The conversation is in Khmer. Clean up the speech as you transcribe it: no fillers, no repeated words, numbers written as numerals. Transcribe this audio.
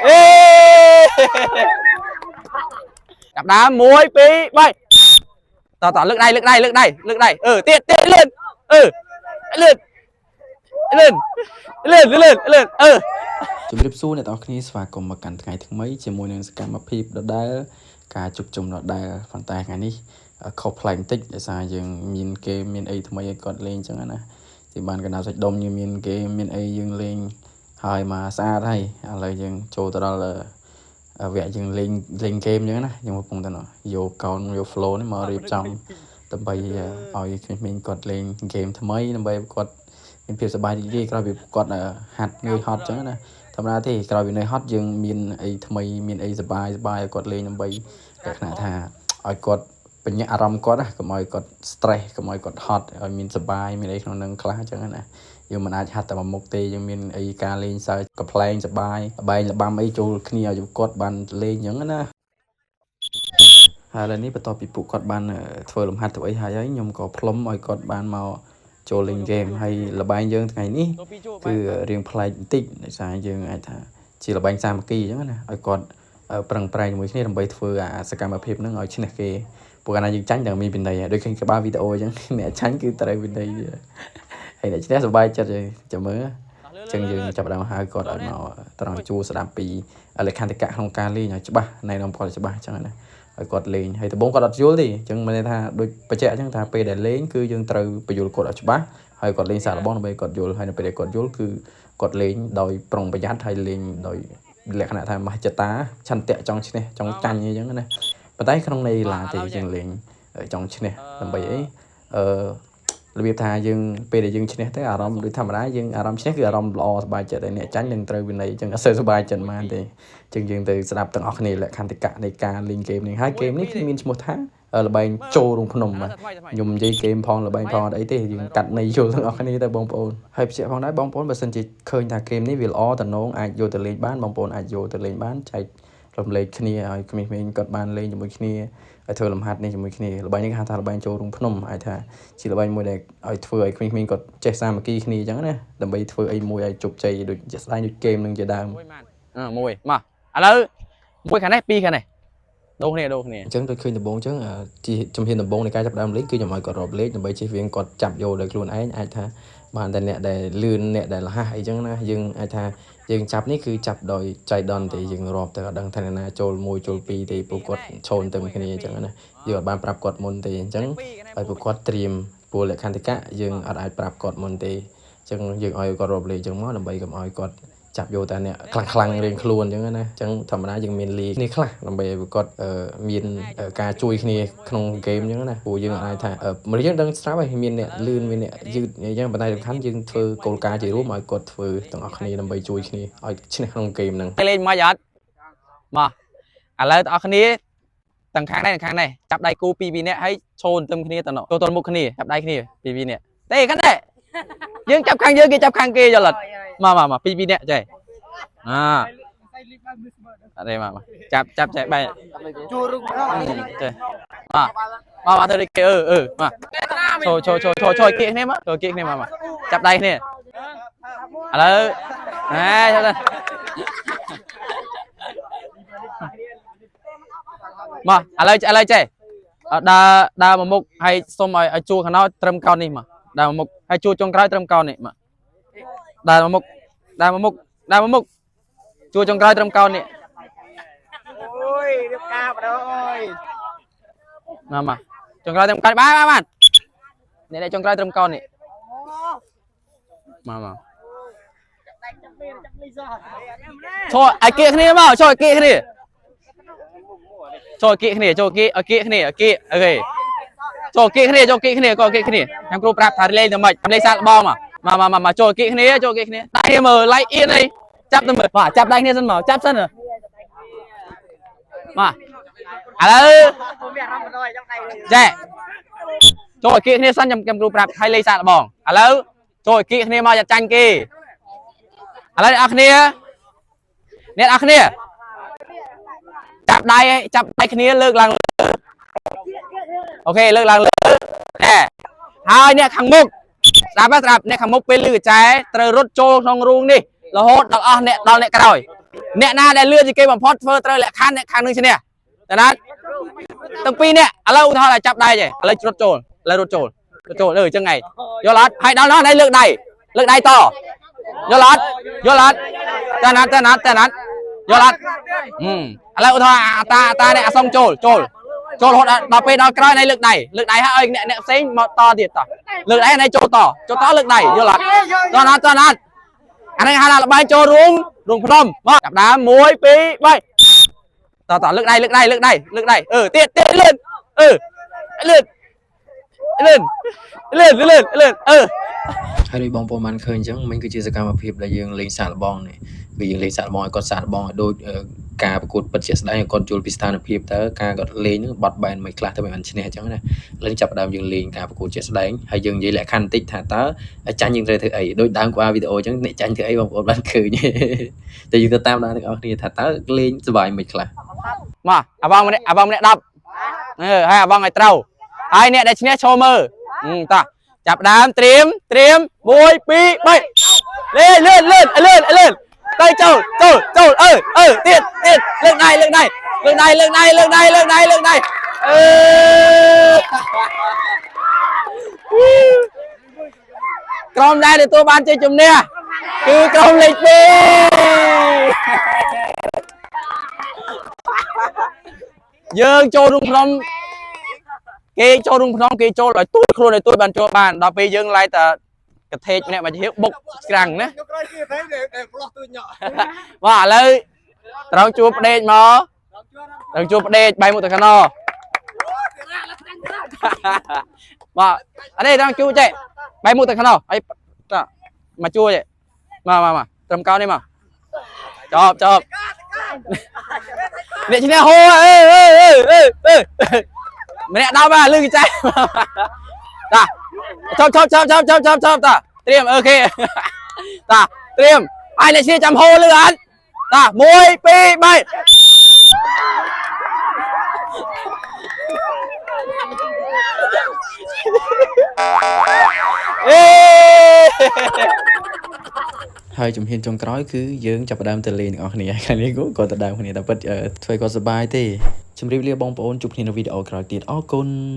អេចាប់ដើម1 2 3តតលើកដៃលើកដៃលើកដៃលើកដៃអឺទៀតទៀតលឿនអឺលឿនលឿនលឿនលឿនលឿនអឺ ជំរាបសួរអ្នកទាំងអស់គ្នាស្វាគមន៍មកកាន់ថ្ងៃថ្មីជាមួយនឹងសកម្មភាពដដែលការជួបជុំដដែលប៉ុន្តែថ្ងៃនេះខុសប្លែកបន្តិចដោយសារយើងមានគេមានអីថ្មីឲ្យគាត់លេងអញ្ចឹងណាទីបានកណ្ដាលសាច់ដុំយើងមានគេមានអីយើងលេងហើយមកស្អាតហើយឥឡូវយើងចូលទៅដល់វគ្គយើងលេងលេងហ្គេមអញ្ចឹងណាយើងកំពុងតែយកកោនយក flow នេះមករៀបចំដើម្បីឲ្យក្មេងៗគាត់លេងហ្គេមថ្មីដើម្បីគាត់មានភាពសប្បាយរីករាយក្រោយពីគាត់ហាត់ងើយហត់អញ្ចឹងណា ធម្មតាទេក្រោយពីនៅហត់យើងមានអីថ្មីមានអីសបាយសបាយឲ្យគាត់លេងដើម្បីលក្ខណៈថាឲ្យគាត់បញ្ញាអារម្មណ៍គាត់ណាកុំឲ្យគាត់ stress កុំឲ្យគាត់ហត់ឲ្យមានសបាយមានអីក្នុងនឹងខ្លះអញ្ចឹងណាយើងមិនអាចហាត់តែមួយមុខទេយើងមានអីការលេងសើចកំប្លែងសបាយបែងលបាំអីចូលគ្នាឲ្យគាត់បានលេងអញ្ចឹងណាហើយឥឡូវនេះបន្ទាប់ពីពួកគាត់បានធ្វើលំហាត់ធ្វើអីហើយហើយខ្ញុំក៏ផ្លុំឲ្យគាត់បានមកចូលលេងហ្គេមហើយលបែងយើងថ្ងៃនេះ គឺរៀងប្លែកបន្តិចដោយសារយើងអាចថាជាល្បែងសាមគ្គីអញ្ចឹងណាឲ្យគាត់ប្រឹងប្រែងជាមួយគ្នាដើម្បីធ្វើអាសកម្មភាពហ្នឹងឲ្យឈ្នះគេព្រោះកាលណាយើងចាញ់តែមានវិន័យហើយដូចឃើញក្បាលវីដេអូអញ្ចឹងអ្នកចាញ់គឺត្រូវវិន័យហើយអ្នកឈ្នះសប្បាយចិត្តហើយចាំមើលអញ្ចឹងយើងចាប់ផ្ដើមហៅគាត់ឲ្យមកត្រង់ជួរស្ដាប់ពីលក្ខន្តិកៈក្នុងការលេងឲ្យច្បាស់ណែនាំគាត់ឲ្យច្បាស់អញ្ចឹងណាឲ្យគាត់លេងហើយដំបូងគាត់អត់យល់ទេអញ្ចឹងមានន័យថាដូចបញ្ជាក់អញ្ចឹងថាពេលដែលលេងគឺយើងត្រូវបញ្យល់គាត់ឲ្យច្បាស់ ហើយគាត់លេងសាកល្បងដើម្បីគាត់យល់ហើយនៅពេលដែលគាត់យល់គឺគាត់លេងដោយប្រុងប្រយ័ត្នហើយលេងដោយលក្ខណៈថាមហិច្ឆតាឆន្ទៈចង់ឈ្នះចង់ចាញ់អីចឹងណាប៉ុន្តែក្នុងន័យឡាទេយើងលេងចង់ឈ្នះដើម្បីអីអឺរបៀបថាយើងពេលដែលយើងឈ្នះទៅអារម្មណ៍ដូចធម្មតាយើងអារម្មណ៍ឈ្នះគឺអារម្មណ៍ល្អសប្បាយចិត្តហើយអ្នកចាញ់នឹងត្រូវវិន័យអញ្ចឹងអត់សូវសប្បាយចិត្តហ្មងទេអញ្ចឹងយើងទៅស្ដាប់ទាំងអស់គ្នាលក្ខន្តិកៈនៃការលេងហ្គេមនេះហើយហ្គេមនេះគឺមានឈ្មោះថាល្បែងចូលរូងភ្នំបាទ ខ្ញុំនិយាយហ្គេមផងល្បែងផងអត់អីទេយើងកាត់ន័យយល់ទាំងអស់គ្នាទៅបងប្អូនហើយបញ្ជាក់ផងដែរបងប្អូនបើសិនជាឃើញថាហ្គេមនេះវាល្អតំណងអាចយកទៅលេងបានបងប្អូនអាចយកទៅលេងបានចែករំលែកគ្នាឲ្យក្មេងៗគាត់បានលេងជាមួយគ្នាឲ្យធ្វើលំហាត់នេះជាមួយគ្នាល្បែងនេះគេហៅថាល្បែងចូលរូងភ្នំអាចថាជាល្បែងមួយដែលឲ្យធ្វើឲ្យក្មេងៗគាត់ចេះសាមគ្គីគ្នាអញ្ចឹងណាដើម្បីធ្វើអីមួយឲ្យជោគជ័យដូចជាស្ដែងដូចហ្គេមនឹងជាដើម មួយម៉ានអឺមួយមកឥឡូវមួយខាងនេះពីរខាងនេះដូរគ្នាដូរគ្នា អញ្ចឹងដូចឃើញដំបូងអញ្ចឹងជាជំហានដំបូងនៃការចាប់ផ្ដើមលេងគឺខ្ញុំឲ្យគាត់រាប់លេខដើម្បីជៀសវាងគាត់ចាប់យកដោយខ្លួនឯងអាចថាបានតែអ្នកដែលលឿនអ្នកដែលលះអីចឹងណាយើងអាចថាយើងចាប់នេះគឺចាប់ដោយចៃដន្យទេយើងរាប់តែអត់ដឹងថាអ្នកណាចូល1ចូល2ទេពួកគាត់ឈោនទៅគ្នាអញ្ចឹងណាយើងអត់បានប្រាប់គាត់មុនទេអញ្ចឹងឲ្យពួកគាត់ត្រៀមពលលក្ខន្តិកៈយើងអត់អាចប្រាប់គាត់មុនទេអញ្ចឹងយើងឲ្យគាត់រាប់លេខអញ្ចឹងមកដើម្បីកុំឲ្យគាត់ចាប់យកតែអ្នកខ្លាំងខ្លាំងៗរៀងខ្លួនអញ្ចឹងណាអញ្ចឹងធម្មតាយើងមានលីគ្នាខ្លះដើម្បីឲ្យគាត់មានការជួយគ្នាក្នុងហ្គេមអញ្ចឹងណាព្រោះយើងអាចថាមនុស្សយើងដឹងស្រាប់ហើយមានអ្នកលឿនមានអ្នកយឺតអញ្ចឹងប៉ុន្តែសំខាន់យើងធ្វើគោលការណ៍ជារួមឲ្យគាត់ធ្វើទាំងអស់គ្នាដើម្បីជួយគ្នាឲ្យឈ្នះក្នុងហ្គេមហ្នឹង លេងមិនអត់មកឥឡូវបងប្អូនគ្នាទាំងខាងនេះទាំងខាងនេះចាប់ដៃគូពីរពីរនាក់ហើយឈោនទឹមគ្នាទៅនោះចូលទល់មុខគ្នាចាប់ដៃគ្នាពីរពីរនាក់ទេខាងនេះយើងចាប់ខាងយើងគេចាប់ខាងគេយល់អត់មកមកមកពីរពីរនាក់ចេះអាអត់ទេមកមកចាប់ចាប់ចេះបែកចេះមកមកមកទៅដូចគេអឺអឺមកចូលចូលចូលចូលចូលគៀកគ្នាមកចូលគៀកគ្នាមកមកចាប់ដៃគ្នាឥឡូវណែចាប់ទៅ មកឥឡូវឥឡូវចេះអត់ដើរដើរមកមុខហើយសុំឲ្យឲ្យជួខាងណោត្រឹមកោននេះមកដើរមកមុខហើយជួចុងក្រោយត្រឹមកោននេះមកដើរមកមុខដើរមកមុខដើរមកមុខជួចុងក្រោយត្រឹមកោននេះ អូយរៀបការបដ ாய் មកមកចុងក្រោយត្រឹមកោនបាទបាទបាទនេះនេះចុងក្រោយត្រឹមកោននេះមកមកចូលឲ្យគៀកគ្នាមកចូលឲ្យគៀកគ្នាចូលឲ្យគៀកគ្នាចូលគៀកឲ្យគៀកគ្នាឲ្យគៀកអូខេ ចូលគៀកគ្នាចូលគៀកគ្នាក៏គៀកគ្នាខ្ញុំគ្រូប្រាប់ថាលេងទៅម៉េចលេងសាកល្បងមកមកមកមកចូលគៀកគ្នាចូលគៀកគ្នាដៃមើលឡៃអៀនអីចាប់ទៅមើលបាទចាប់ដៃគ្នាសិនមកចាប់សិនមកឥឡូវ មានអារម្មណ៍បដ ாய் ចង់ដៃ ចេះចូលគៀកគ្នាសិនខ្ញុំខ្ញុំគ្រូប្រាប់ឲ្យលេងសាកល្បងឥឡូវចូលគៀកគ្នាមកចាចាញ់គេឥឡូវអ្នកគ្នាអ្នកនរគ្នាចាប់ដៃចាប់ដៃគ្នាលើកឡើងអូខេលើកឡើងលើណែហើយអ្នកខាងមុខ ស្ដាប់ស្ដាប់អ្នកខាងមុខពេលលឺកញ្ចែត្រូវរត់ចូលក្នុងរូងនេះរហូតដល់អស់អ្នកដល់អ្នកក្រោយអ្នកណាដែលលឿនជាងគេបំផុតធ្វើត្រូវលក្ខខណ្ឌអ្នកខាងនឹងឈ្នះតើណាទាំងពីរអ្នកឥឡូវឧទាហរណ៍ថាចាប់ដៃចេះឥឡូវរត់ចូលឥឡូវរត់ចូលរត់ចូលអឺចឹងឯងយល់អត់ហើយដល់នោះណៃលើកដៃលើកដៃតយល់អត់យល់អត់តើណាតើណាតើណាយល់អត់ហឹមឥឡូវឧទាហរណ៍អាតាអាតានេះអាសុងចូលចូលចូលរហូតដល់ពេលដល់ក្រោយណៃលើកដៃលើកដៃហើយឲ្យអ្នកអ្នកផ្សេងមកតទៀតតលើកដៃណៃចូលតចូលតលើកដៃយល់អត់តើណាតើណាអានេះហៅថាលបែងចូលរូងរូងភ្នំមកចាប់ដើម1 2 3តតលើកដៃលើកដៃលើកដៃលើកដៃអឺទៀតទៀតលឿនអឺលឿនលឿនលឿនលឿនលឿនអឺ ហើយដូចបងប្អូនបានឃើញអញ្ចឹងមិញគឺជាសកម្មភាពដែលយើងលេងសាកល្បងនេះគឺយើងលេងសាកល្បងឲ្យគាត់សាកល្បងឲ្យដូចការប្រកួតពិតជាក់ស្ដែងឲ្យគាត់យល់ពីស្ថានភាពតើការគាត់លេងហ្នឹងបត់បែនមិនខ្លះទៅមិនបានឈ្នះអញ្ចឹងណាឥឡូវចាប់ផ្ដើមយើងលេងការប្រកួតជាក់ស្ដែងហើយយើងនិយាយលក្ខខណ្ឌបន្តិចថាតើចាញ់យើងត្រូវធ្វើអីដូចដើមក្បាលវីដេអូអញ្ចឹងអ្នកចាញ់ធ្វើអីបងប្អូនបានឃើញ តែយើងទៅតាមដានទាំងអស់គ្នាថាតើលេងសប្បាយមិនខ្លះ មកអាបងម្នាក់អាបងម្នាក់10អឺហើយអាបងឲ្យត្រូវហើយអ្នកដែលឈ្នះឈរមើលតោះចាប់ដើមត្រៀមត្រៀម1 2 3លេលឿនលឿនលឿនលឿនទៅចូលចូលចូលអឺអឺទៀតទៀតលើកដៃលើកដៃលើកដៃលើកដៃលើកដៃលើកដៃលើកដៃអឺក្រុមដែលទទួលបានជ័យជំនះគឺក្រុមលេខ2យើងចូលរួមក្នុងគេចូលរួមក្នុងគេចូលឲ្យទួយខ្លួនឲ្យទួយបានចូលបានដល់ពេលយើងឡៃតែកថេកម្នាក់មួយជាបុកស្រាំងណា ក្រោយគេthấy đểផ្លោះទួញក់ បាទឥឡូវត្រង់ជួបផ្ដេកមកត្រង់ជួបផ្ដេកបែរមុខទៅខាងណបាទអានេះត្រង់ជួបចេះបែរមុខទៅខាងណហើយតមកជួចេះមកមកមកត្រឹមកោនេះមកចប់ចប់អ្នកឈ្នះហូអេអេអេអេអេម្នាក់10បាទលឺគេចែតាចប់ចប់ចប់ចប់ចប់ចប់ចប់តាត្រៀមអូខេតាត្រៀមហើយអ្នកឈ្នះចាំហូលឺអត់តា1 2 3អេ ហើយជំហានចុងក្រោយគឺយើងចាប់ផ្ដើមទៅលេងទាំងអស់គ្នា ខាងនេះក៏ទៅដើមគ្នាតែពិតធ្វើគាត់សប្បាយទេជម្រាបលាបងប្អូនជួបគ្នានៅវីដេអូក្រោយទៀតអរគុណ។